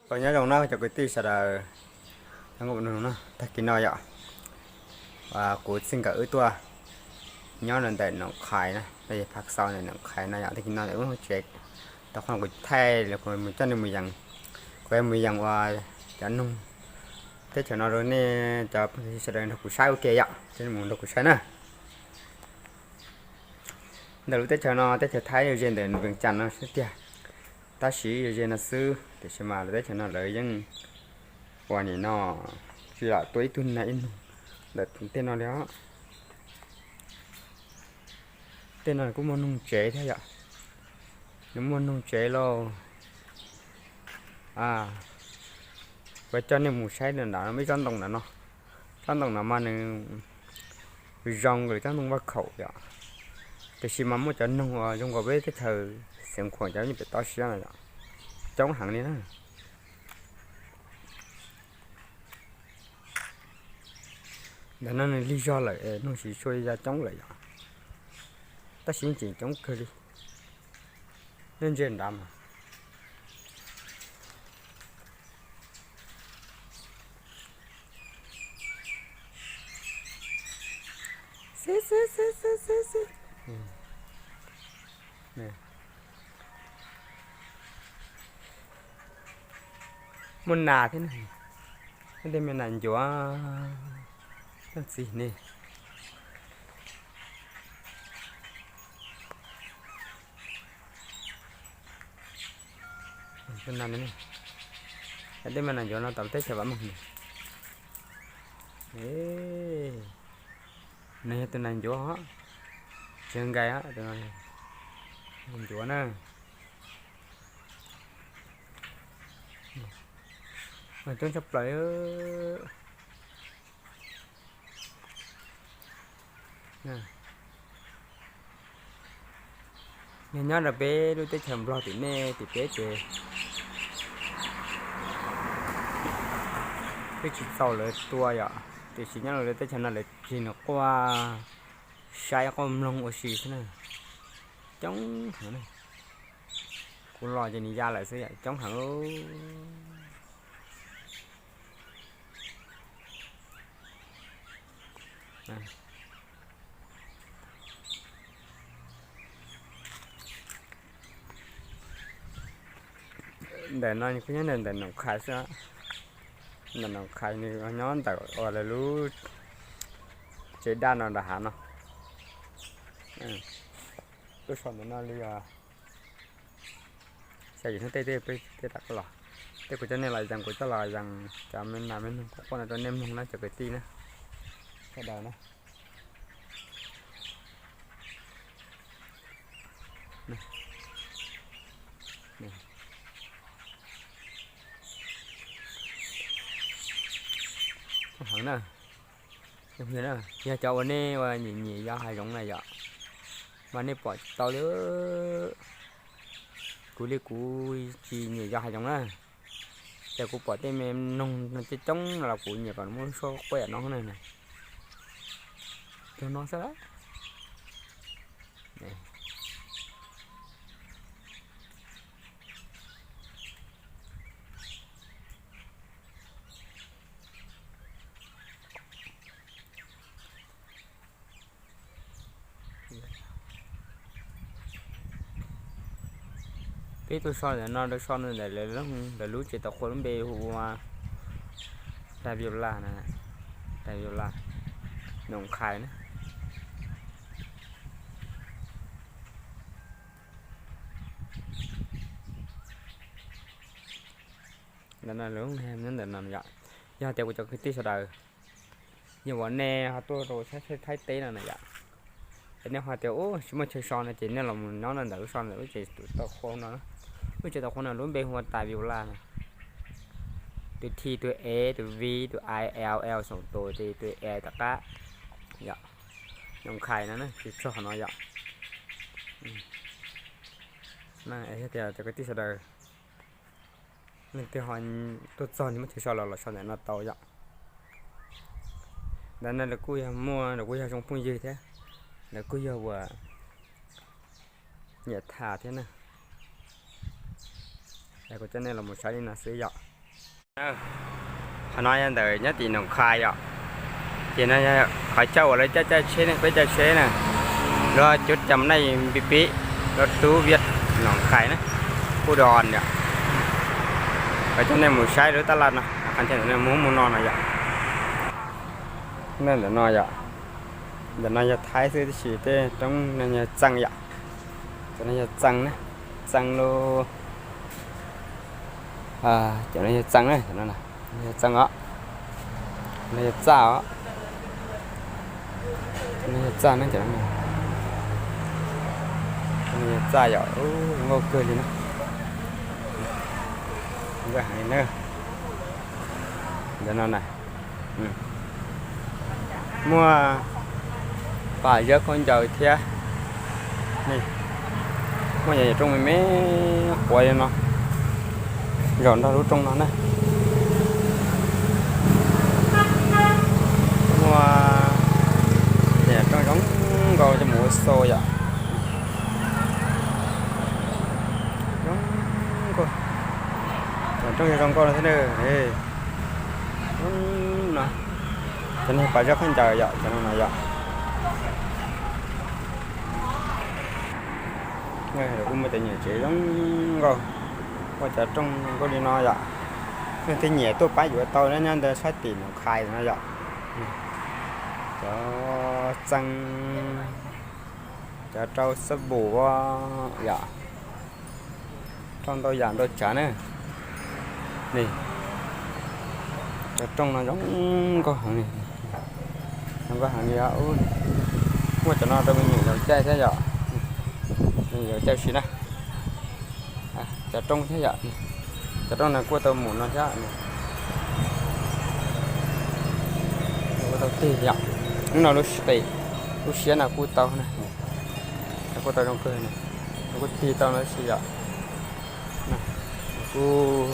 Tau nyob zoo na cov kwv tij sawv daws, tag kis no yom, kuv txij nkawm wb tuaj nyob ntawm Noom Khais na, no yog Phav Xaus ntawm Noom Khais no yom. Tag kis no wb tsev, tau qhov kuv thaij los kuv mus coj nej mus yees, kuv mus yees ua cov noog teb chaws no rau nej cov sawv daws nrog kuv saib ua ke yom, coj nej mus nrog kuv saib na. Ntawm lub teb chaws no teb chaws Thaib yog ze ntawm Vees Cas no xwb tiag, tab sis yog ze no xwb tiam sis mas lawv teb chaws no lawv yeej ua nim no tsis lam tua ib tug nag ib nug ntawm tej no li os. Tej no kuj muaj noog tsev thiab yom, nws muaj noog tsev lauj. Kuv coj nej mus saib ntawm no ib tsob ntoo ntawm no, tsob ntoo no mas nws zoo nkaus li tsob ntoo vaj khaum yom, tiam sis mas muaj cov noog uas zoo nkaus peb teb chaws Xeev Khuam cov nyob pem toj siab no yom, coob heev li na. Ntawm no nws lig zog lawm, noog siv sua ya coob lawm yom, tab sis tseem coob kawg li. Nej ntsia nrad mas. Muaj nas thiab, tej me nas ncuav, txi ne. Tej me nas ncuav no tau teb chaws Vam Meej. Nws yog tus nas ncuav, tsis nkais, ncuav na. Coob tshaj plaws. Yog nyob rau peb lub teb chaws Nplog tim nej tim peb ces peb tsis txaus lawv tua yom, tiam sis nyob rau lawv teb chaws no lawv tig nws quaj saib quaj mloog ua si xwb na. Coob heev. Kuv los ces nws ya lawm xwb yom, coob heev. Ntawm no kuj nyob ntawm Noom Khais xwb. Ntawm Noom Khais nws nyob ntawm uas lawv lub tsev daj no nram hav no. Tuaj so ntawm no li os. Xya yim hnub tej tej peb tej rov qab los, tej kuv coj nej los yees, kuv coj los yees cov me nas me noog quaj quaj no rau nej mloog na cov kwv tij na, sawv daws na. Heev na. Yog cov uas nej ua nyiam nyiam yos hav zoov na yom, mas nej pom tsis tau li. Kuv li kuv tsis nyiam yos hav zoov na, ces kuv pom tej me noog no coob coob no los kuv nyiam kom muab suab quaj yam no na. Cog no xwb. Peb tuaj so ntawm no, so ntawm lawv lub tsev tau qhua lub npe hu ua Taviola na, Taviola, Noom Khais na. Ntawm no lub npe nyob ntawm no yom. Yog tias kuv cov kwv tij sawv daws, yog uas nej ho tuaj rau Thaib teb no na yom, es nej ho tias ub tsis muaj chaw so no ces nej los mus nyob no ntawm lub so ntawm lub tsev tau qhua no, lub tsev tau qhua no lub npe hu ua Taviola na. Tus T, tus E, tus V, tus I, L, L xoom tus, ces tus E tom qab yom. Noom Khais no ces txog qhov no yom. Yog tias cov kwv tij sawv daws leej twg ho tuaj txog nws muaj chaw so los los so ntawm no tau yom. Ntawm no lawv kuj yog muaj, lawv kuj yog zoo phooj ywg thiab, lawv kuj yog uas nyiam tham thiab na. Es kuv coj nej los mus saib li no xwb yom. Qhov no yog ntawm nyob tim Noom Khais yom. Ces no yog qhov chaw uas lawv coj caij tsheb ne, peb caij tsheb na. Lawv cuab cam neej pib pib, lawv tub Viaj Noom Khais na, Phu Doos yom. Qhov coj nej mus saib lub tab laj no, qhov chaw mus mus no no yom. Ntawm no yom, ntawm no yog Thaib xwb tab sis tej roob no yog Txee yom. Cov no yog Txee na, Txee lub, cov no yog Txee na, cov no yog Txee os, no yog Txaj os, no yog Txaj na, cov no yog Txaj yom, zoo nkauj kawg li na. Nkauj heev li na. Ntawm no na, muaj pas zeb khaub ncaws thiab. Muaj yam rooj me me quav li no, zaum nrog lub rooj no na. Muaj yam rooj zoo nkauj coj mus ua xau yom. Zoo nkauj, yam rooj zoo nkauj no thiab na. No, cov no pas zeb khaub ncaws yom, cov no no yom. Kuj muaj cov nyuam tsev zoo nkauj, ua cov rooj zoo nkauj li no yom. Leej twg nyiam tuaj pab yuav tau nyob ntawm sab tim Noom Khais no yom. Cov Txee, cov rau xab pum yom, rau ntau yam ntau tsav na. Cov rooj no zoo nkauj heev li, zoo nkauj heev li. Muaj cov no rau me nyuam yaus caij thiab yom, me nyuam yaus caij si na. Cov rooj thiab yom, cov rooj no kuj tau mus no thiab. Kuj tau tig yom, hnub no lub, lub siab no kuj tau na, kuj tau zoo kawg, kuj tig tau no si yom. Kuj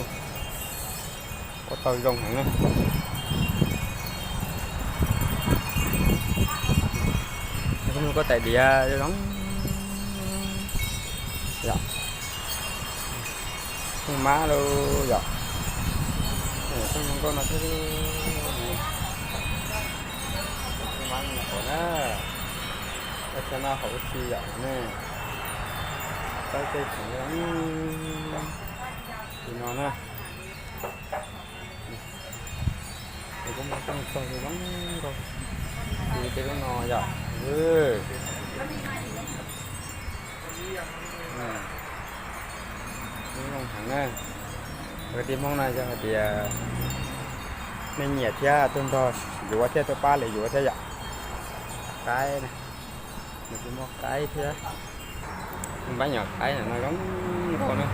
ua tau zoo heev na. Kuj muaj koj tais diav zoo yom, thooj mab lauj yom. Thooj zoo nkauj no thiab, thooj mab me nyuam hauv na. Ua tshaj no hauv ua si yom ne. Tau tej khoom zoo li no na. Kuj muaj rooj txog zoo nkauj li tej lub no yom. Zoo heev na. Kwv tij Hmoob no yog hais tias nej nyiam thiab tuaj nrog yuav thiab tuaj pab lawv yuav thiab yom. Qaib, nws kuj muaj qaib thiab. Npab nyuam qaib no zoo nkauj na.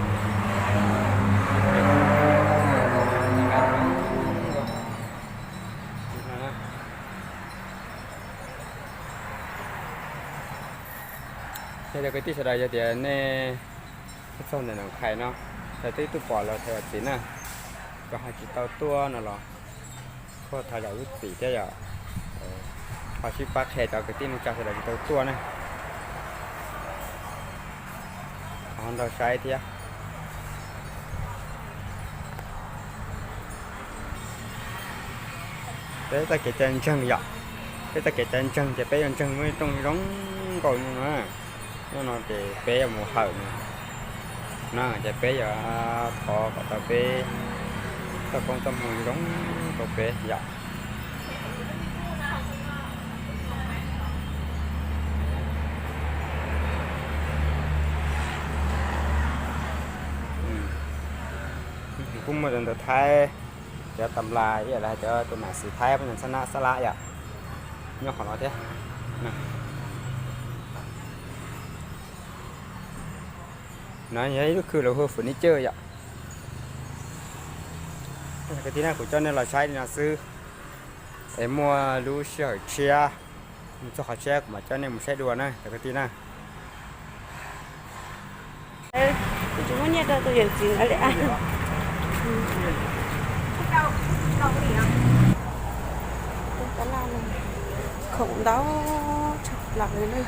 Yog tias kwv tij sawv daws yog tias nej txog ntawm Noom Khais no, yog twb tuaj pom los thov zam txim na, kom ho tsis tau tuaj no los kuj thov zam lub txim thiab yom. Ho sib pab qhia cov kwv tij neej tsa sawv daws tsis tau tuaj na, ho nrog saib thiab. Peb txoj kev cai ntseeg yom, peb txoj kev cai ntseeg ces peb yuav ntseeg muaj ib rooj zoo nkauj no na. Nyob no ces peb yuav mus hawm no, ces peb yuav thov kom tau peb txoj koob txoj hmoo zoo rau peb yom. Kuj muaj cov ntawv Thaib, cov tas nplas ib yam li cov tus nam xwm Thaib pab nyob xab nab xab lab yom, nyob qhov no thiab. No yog ib lub khw lawv hu furniture yom. Kwv tij na, kuv coj nej los saib li no xwb, es muaj lub sij hawm tshiab, mus txog qhov tshiab kuv mam coj nej mus saib dua na cov kwv tij na. Kuv tsis muaj nyiaj rau tus yawm txiv ntawd li. Khoom ntau tshaj plaws li na.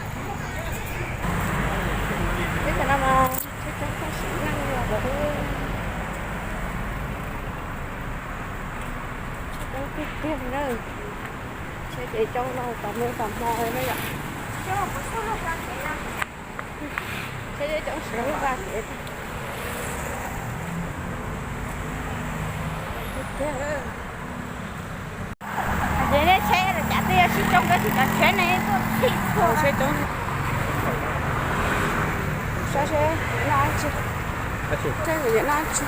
Peb cov no mas tsheb coob tshaj sim neej li os. Tiag tiag na, tsheb ces coob no tas mus tas hmo na yom. Tsheb coob sawv lub vaj kev tiag. Ces nej tsheb los cas twb yuav sib coob tab sis cov tsheb ne tuaj txhij txhua. Tsheb coob, saib seb noj dab tsi, saib nws yuav noj dab tsi.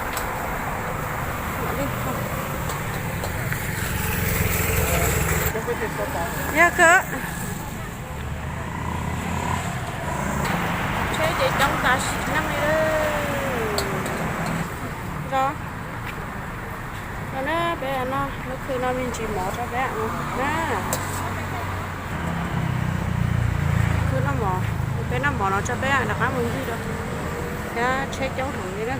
Yog kawg. Tsheb ces coob tas sim neej li. Zoo, zoo na, peb no lub khw no me ntsis mov rau peb na. Khw noj mov, peb noj mov no tso peb rov qab mus ncig rau, thiab tsheb coob heev li na.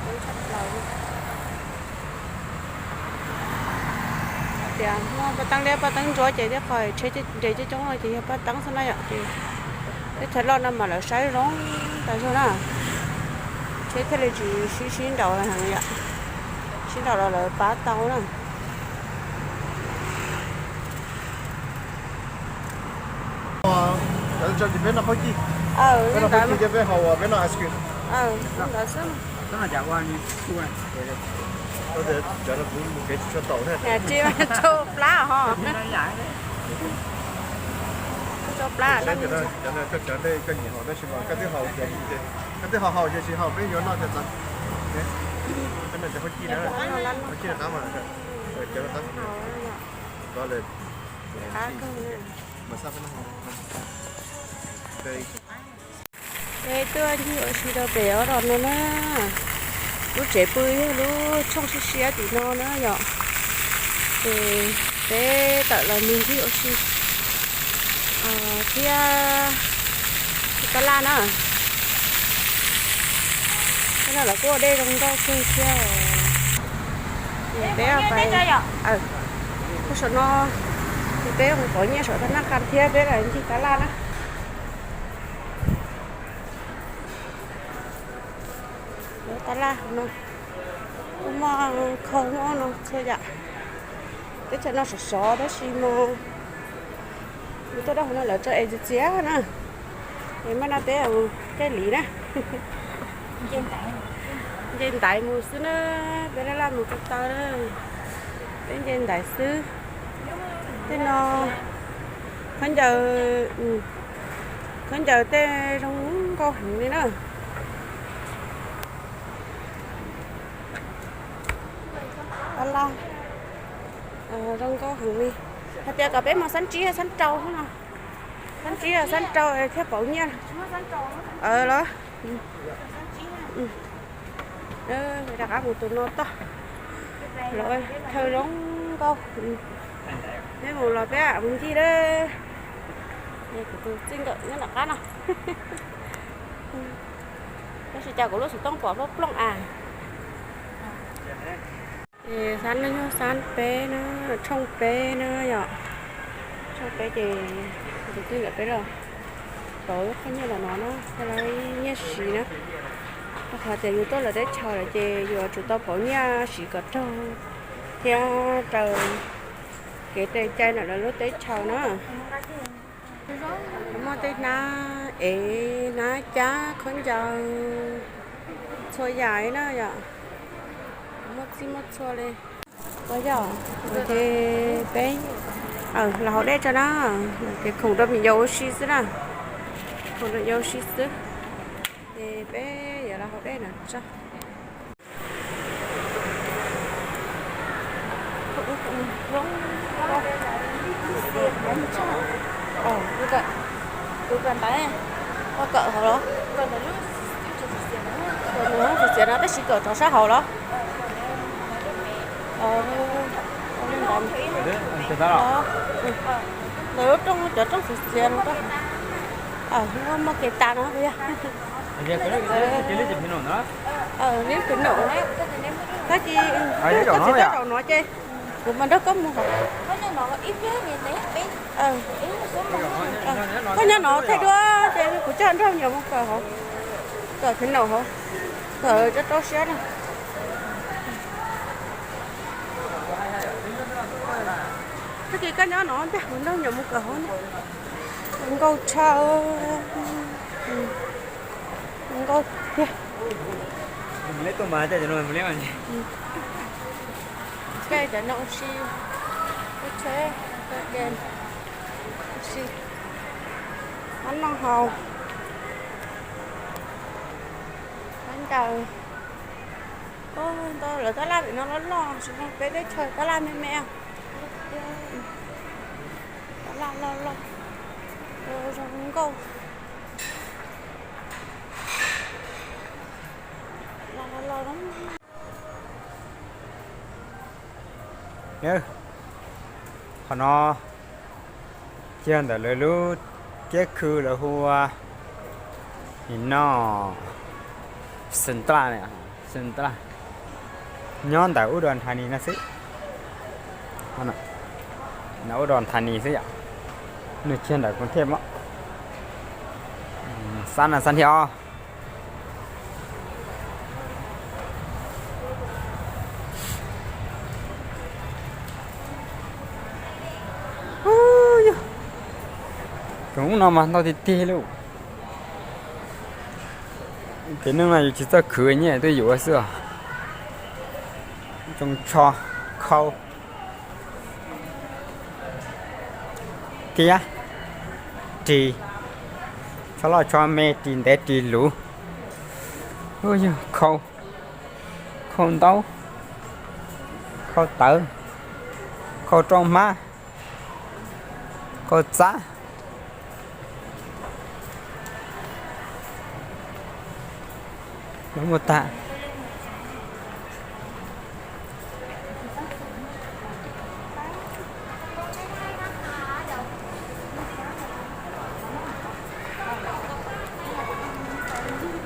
Coob tshaj plaws li. Tias muaj paj teeb liab paj teeb ntsuab ces thiab qhov tsheb nres coob coob no ces yog paj teeb xwb na yom. Ces teb chaws loj no mas lawv saib zoo tas zog na. Tsheb thiaj li tsis sib sib nraus heev yom, sib nraus los lawv pab tau na. Peb no phob cij, peb no phob cij thiab peb haus peb no ice cream. Ntawd xwb. Tsis rau plab ho. Rau plab. Cov no koj nyiam haus tab sis mas koj twb haus, koj twb haus haus ces tsis haus peb yuav noj cov txawv. Cov phob cij na, phob cij qab mas, cov qab. Peb tuaj ncig ua si rau pem ob rog no na. Lub tsev pw yog lub tshooj siab siab tim no na yom. Ces peb tawm los mus ncig ua si thiab tab laj na. Peb no los kuj ua dej zoo nkauj kawg thiab. Peb pais, kuj saum no, ces peb mus pov nyiaj saum tab laj qab thiab peb los ncig tab laj na. Lub tab laj no kuj muaj khau muaj no txhua yam. Teb chaws no sov sov tab sis mas yus tuaj rau hauv no lawv tso es txias txias na. Es mas no peb caij liv na, nce ntaiv mus xwb na, peb laj laj mus tau taw na, peb nce ntaiv xwb. Tej no khaub ncaws, khaub ncaws tej zoo nkauj heev li na. Tab laj zoo nkauj heev li. Hais tias kom peb mus xab tsib xab rau no, xab tsib xab rau thiaj pauv nyiaj los. Rov qab mus tus no toj, lawv chaw zoo nkauj. Peb mus los peb mus ncig lawm. Kuv tus txij nkawm nyob nram qab no. Tab sis cas kuv lub xov tooj pom plooj plooj as. Ces xab no yog xab peb na, tshooj peb na yom. Tshooj peb ces tus txij nkawm peb los pauv lub qhov nyiaj los no na, thiaj li nyiaj siv na. Rau qhov tias yus tuaj lawv teb chaws lawm ces yus yuav tsum tau pauv nyiaj siv kom raug thiab raws kev tes cai ntawm lawv lub teb chaws na. Muaj tej hnab ev, hnab cab, khaub ncaws, txhua yam li na yom. Muaj txhij muaj txhua li. Yog ces peb los haus dej tso na, ces khoom rau me nyuam ua si xwb na, khoom rau me nyuam ua si xwb. Ces peb yuav los haus dej no tso. Tus kawm ntawv, koj kawm hauv los? Tus txiv txiav no tab sis kawm rau sab hauv los? Ntawm lub rooj, cov rooj txiv txiav no, muaj kev tas no puas yog? Li pem no, tab sis koj tsis tau zaum no ces kuv mam nrog koj mus. Koj nyob no thaij duab ces kuv coj nrog me nyuam mus kawm hauv, kawm pem no hauv, kawm rau rau siab na. Ces koj nyob no ntag, kuv nrog nyuam mus kawm hauv na. Zoo nkauj tshaj, zoo nkauj tiag. Koj cov no ua si, ua tsheb, ua ke, ua si, hab noj haus, hab ncaws. Ntau lawv tab laj pem no loj loj, tsis zoo peb teb chaws tab laj me me. Tab laj loj loj, zoo nkauj. Qhov no kiag ntawm lawv lub kiab khw lawv hu ua nim no Central, Central, nyob ntawm ub Đồng Thani no xwb. Ub Đồng Thani xwb yom, nws kiag ntawm Khuv Thej os. Xab no xab thiab os. Yog, ub no mas ntau tiag tiag li. Pem no mas yus tsis txawj khwv, nyiaj twb yuav xwb os. Tsoo tsho, khau, kiab, ris, tsho loj tsho me, ris ntev ris luv, khau, khau ntaub, khau tawv, khau roj hmab, khau txab. Lawv muaj tag.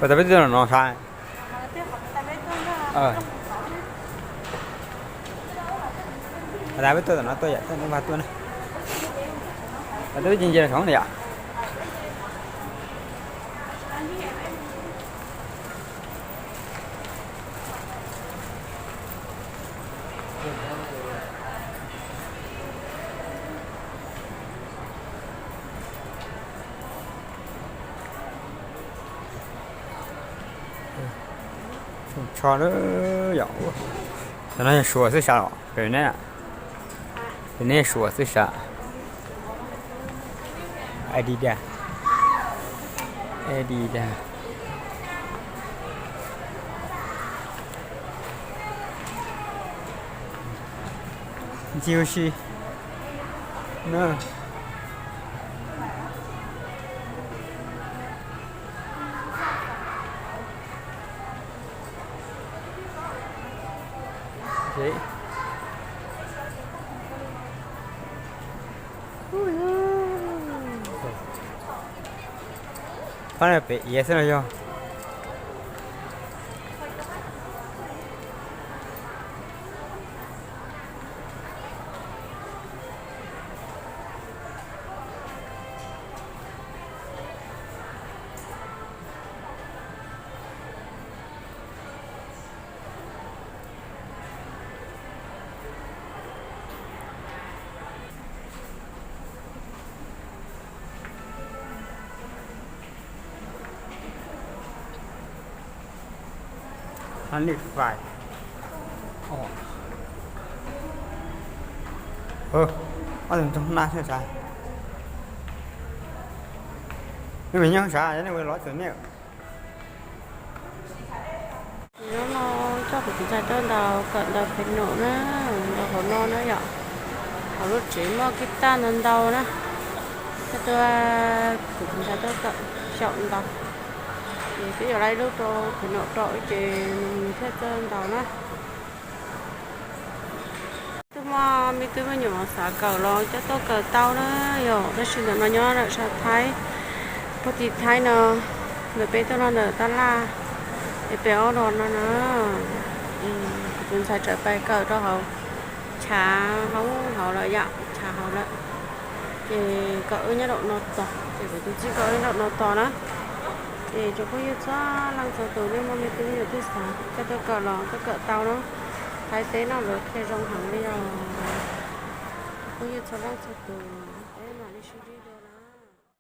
Pas tas peb tuaj no sav. Pas tas peb tuaj tom no tuaj yom, tuaj no tuaj na. Pas tas peb cia nce los saud na yom. Tsoo tsho na yom. Cov no yog Suav xwb sav los pem neb? Pem neb Suav xwb sav? Adidas, Adidas. Ntxim ua si na. Pab pem iav xwb no yog. Honey fry. Ob tug ntxoog na sav. Nej puas nyob sav, nej puas los txog nej? Hnub no coj kuv tus ntxhais tuaj ntaus kawm ntawv piano na, ntaus hauv no na yom. Hauv lub tsev muaj kib taj ntau ntau na. Coj tuaj, kuv tus ntxhais tuaj kawm xyaum ntaus. Ces twb yuav lab ib lub rau piano rau ces nws thiaj tuaj ntaus na. Twb muaj me tub me nyuam xav kawm los coj tuaj kawm tau na yom, tab sis ntawm no nyob ntawm sab Thaib, puag tim Thaib no, ntawm peb tuaj no ntawm tab laj, es peb ob no no na, kuv tus ntxhais txawm pais kawm rau hauv chav hauv hauv lawm yom, chav hauv lawm. Ces kawm wb nyob rau no tos, ces kuv tus txiv kawm wb nyob rau no tos na. Ces tsoom phooj ywg txhua leej txhua tus nej muaj me tub me nyuam twg xav coj tuaj kawm los tuaj kawm tau na. Thaib teb no lawv qhia zoo heev li os. Yeej txhua leej txhua tus.